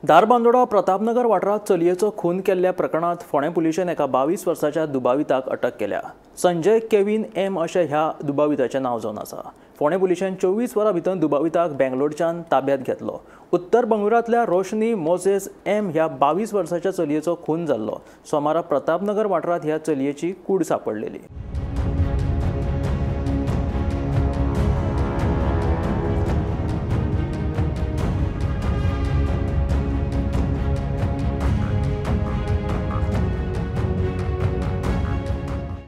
धारबांदोडा प्रतापनगर वाठारांत चलयेचो खून केल्ल्या प्रकरणांत फोंडें पुलिशेन एका 22 वर्साच्या दुबाविताक अटक केल्या. संजय केवीन एम अशें ह्या दुबाविताचें नांव जावन आसा. फोंडें पुलिशेन 24 वरां भितर दुबाविताक बेंगलोरच्यान ताब्यांत घेतलो. उत्तर बंगळुरांतल्या रोशनी मोजेस एम ह्या 22 वर्साच्या चलयेचो खून जाल्लो. सोमारा प्रतापनगर वाठारांत ह्या चलयेची कूड सांपडलेली.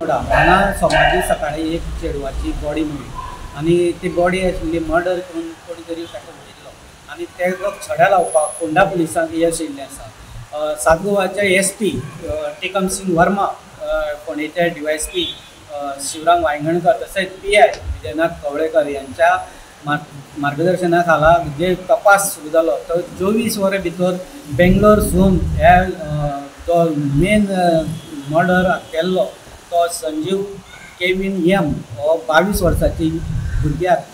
हांगा सोमारी सकाळी एक चेडवाची बॉडी मेळ्ळी आनी ती बॉडी आशिल्ली मर्डर करून कोणी तरी ताका उडयल्लो आनी तेका छड्या लावपाक फोंडा पुलिसांक यश येयल्लें आसा. सात गोवाचे एस पी टिकम सिंग वर्मा, फोंडेचे D Y S P Shivram Vaingankar तसेच पी I Vijaynath Kavlekar यांच्या मार्गदर्शना खाला जे तपास सुरू जालो तो 24 वरां भितर बेंगलोरसून ह्या जो मेन मर्डर केल्लो तो संजीव केवीन एम हो 22 वर्साची भुरग्याक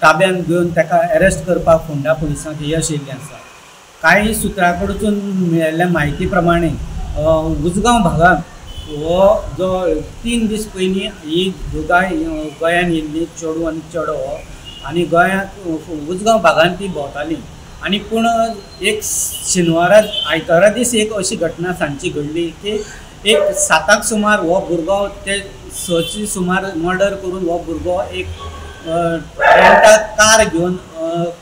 ताब्यान घेवन ताका अरेस्ट करपाक फोंडा पुलिसांक यश येयल्लें आसा. कांय सुत्रां कडसून मेळिल्ल्या म्हायती प्रमाणे उजगांव भागांत हो जो 3 दीस पयलीं ही दोगांय गोंयान येयल्ली, चेडूं आनी चेडो हो, आनी गोंयांत उजगांव भागांत ती भोंवताली आनी पूण एक शेनवारा आयतारा दीस एक अशी घटना सांजची घडली की एक 7 सुमार हो भुरगो ते 6 सुमार मर्डर करून हो भुरगो एक रेंटाक कार घेवन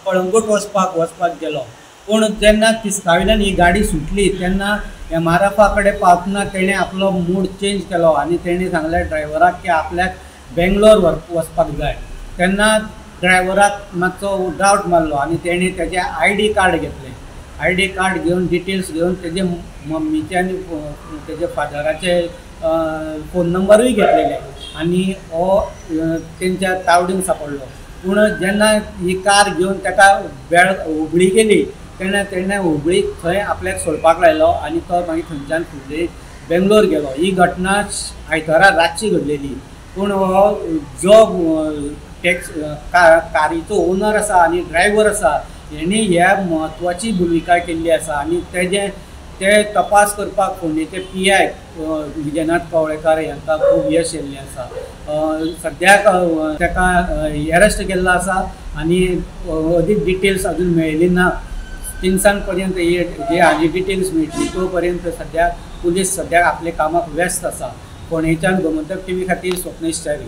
कळंगूट वचपाक गेलो. पूण जेन्ना तिस्कावयल्यान ही गाडी सुटली तेन्ना एम आर एफा कडेन पावतना तेणें आपलो मूड चेंज केलो आनी तेणें सांगलें ड्रायव्हराक की आपल्याक बेंगलोर वचपाक जाय. तेन्ना ड्रायव्हराक मातसो डावट मारलो आनी तेणें तेजें I D card घेतलें. I D card घेवन डिटेल्स घेवन तेजे मम्मीचे आनी तेजे फादराचे फोन नंबरूय घेतलेले आनी हो तेंच्या तावडीन सांपडलो. पूण जेन्ना ही कार घेवन ताका वेळ हुबळी गेली तेन्ना तेणें हुबळी थंय आपल्याक सोडपाक लायलो आनी तो मागीर थंयच्यान फुडले बेंगलोर गेलो. ही घटना आयतारा रातची घडलेली. पूण हो जो टॅक्स कारीचो ओनर आसा आनी ड्रायव्हर आसा हेणी ह्या म्हत्वाची भुमिका केल्ली आसा आनी तेजें ते तपास करपाक फोंडेचे पी I Vijaynath Kavlekar हांकां खूब यश येयल्लें आसा. सद्याक ताका एरेस्ट केल्लो आसा आनी अदीक डिटेल्स अजून मेळ्ळी ना. 3 पर्यंत हे जे आनी डिटेल्स मेळटली तो पर्यंत सद्याक पुलीस सद्याक आपल्या कामाक व्यस्त आसा. फोंडेच्यान गोमंतक टीव्ही खातीर स्वप्नेश च्यारी.